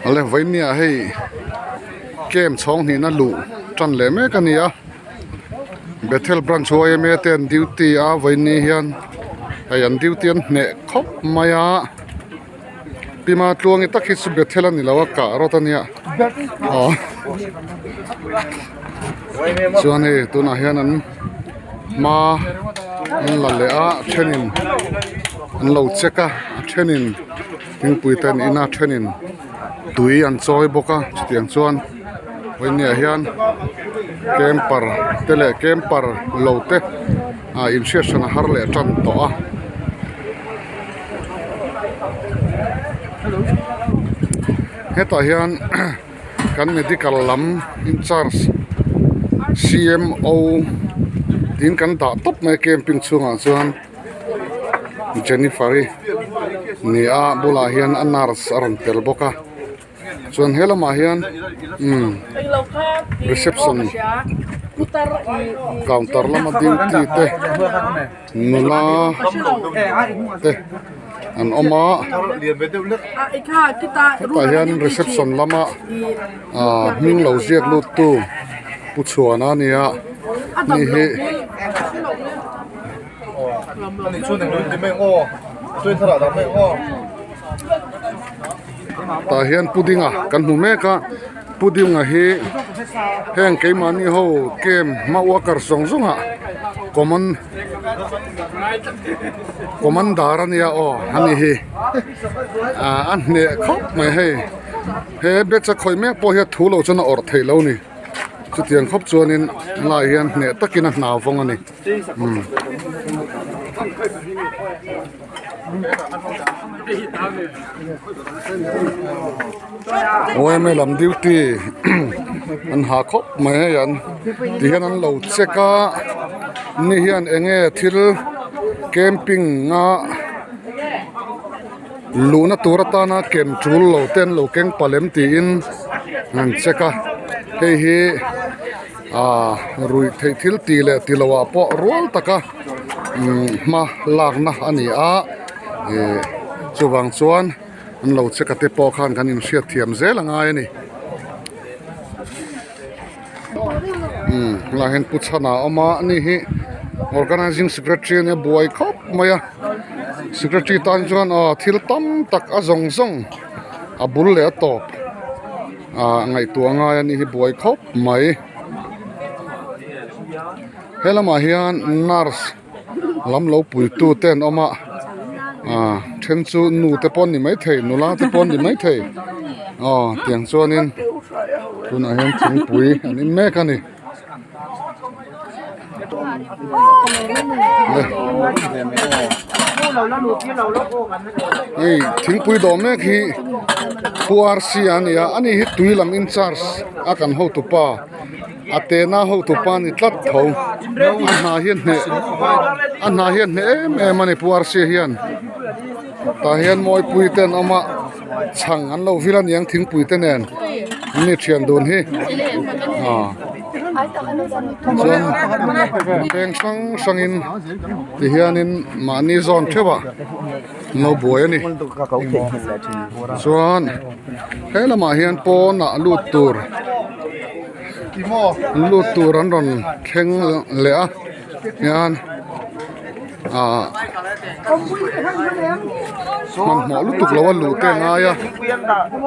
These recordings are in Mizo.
Awle vawinia hei camp chhawng hnihna luh tan leh mek a ni a Bethel branch yma te an duty a vawiini hian hei an duty an hneh khawp mai a Pima tluangi tak hi chu Bethel a ni lo a kah rawt a nia aw chuan hei tunah hian an hma an la leh a a thenin an lo check a a thenin thingpui te an in a a thenin tui an chawi bawk a chutiang chuan vawinia hian camper te leh camper lo te ah inhriat hran a har leh tan tawh a. Hetah hian kan medical lam incharge C_M_O tiin kan dah tawp mai a camping chhungah chuan Jennifer-i ni a bulah hian a nurse a rawn tel bawk a chuan he lamah hian umm reception counter lama duty te nula te an awm a hetah hian reception lama ah hming lo ziak lut tu pu chhuana a ni a ni hi. Tah hian pudding a kan hmu mek a pudding a hi heng keimahni ho camp hma worker zawng zawng ah common commander a nia aw a ni hi ah a hneh khawp mai hei he batch a khawih mek pawh hi a thu lo chuan a awrh theih lo a ni chutiang khawp chuanin helaiah hian hneh takin a hna vawng a ni. Yma lam duty an ha khawp mai hei an ti hian an lo check a ni hian eng nge thil camping a luhna tur atana ken tul lo te an lo keng palem tiin an check a hei hi. Aaa ruih theih thil tih leh ti loh ah pawh rual taka umm hma lakna a ni a ih chuvang chuan an lo check a te pawh khan kan inhriat thiam zel a ngai a ni umm helaiah hian pu chhana a awm a ani hi organising secretary a nia buai khawp mai a secretary tan chuan aw thil tam tak a zawng zawng a bul leh a tawp. Ah ngaihtuah ngai a nih hi buai khawp mai he lamah hian nurse lam lo pui tu te an awm a ah then chu nu te pawh an ni maithei nula te pawh an ni maithei aw tiang chuanin tunah hian thingpui an in mek a ni. Hei thingpui dawh mek hi Pu R C a ni a ani hi tui lam in charge a kan hotu pa a tena hotu pa ni tlat tho a hna hian hneh a hna hian hneh em em a ni Pu R C hian tah hian mawipui te an awm a chhang an lo vil aniang thingpui te nen an ni thian dun hi ah chuan peng hrang hrangin ti hianin mahni zawn theuh ah an lo buai a ni chuan he lamah hian pawnah lut tur lut tur an rawn thleng leh a hian ah hmanhmawh lutuk lo a luh te a ngai a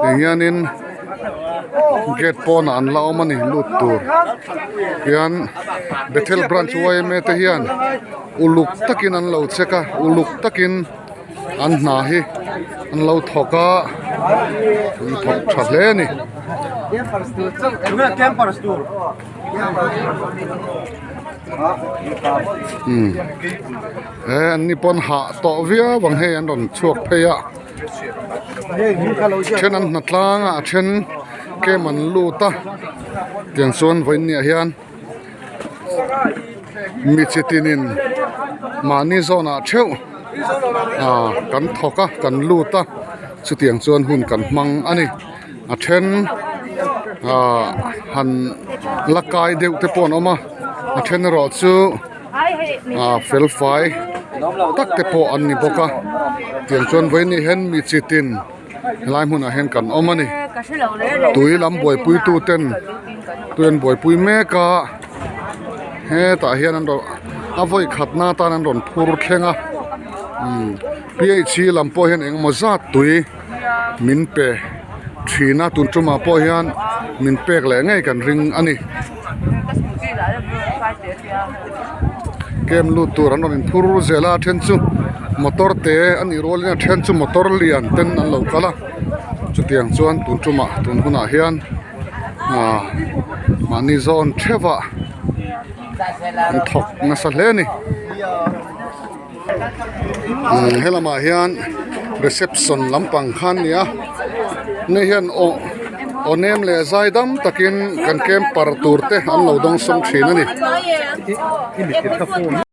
ti hianin gate pawnah an la awm a ni lut tur hian Bethel branch yma te hian uluk takin an lo check a uluk takin an hna hi an lo thawk a an thawk tha hle a ni. Umm he an ni pawn hah tawh viau ang hei an rawn chhuak phei a then an hna tlang a a then kem an lut a tiang chuan vawiin niah hian mi chi tinin mahni zawnah theuh ah kan thawk a kan lut a chutiang chuan hun kan hmang a ni. A then ah han la kai deuh te pawh an awm a a then erawh chu ah fel fai tak te pawh an ni bawk a tiang chuan vawiin ni hian mi chi tin. Helai hmunah hian kan awm a ni. Tui lam buaipui tu ten tui an buaipui mek a hetah hian an rawn a vawi khatna atan an rawn phur thleng a umm P H E lam pawh hian engemaw zat tui min pe thin a tun tumah pawh hian min pek leh ngei kan ring a ni. Camp lut tur an rawn inphur zel a a then chu motor te a nih rualin a then chu motor lian ten an lo kal a chutiang chuan tun tumah tun hunah hian ahh mahni zawn theuh ah an thawk nasa hle a ni umm helamah hian reception lampang kha a ni a ni hian aw aw nem leh zai dam takin kan camper tur te an lo dawngsawng thin a ni.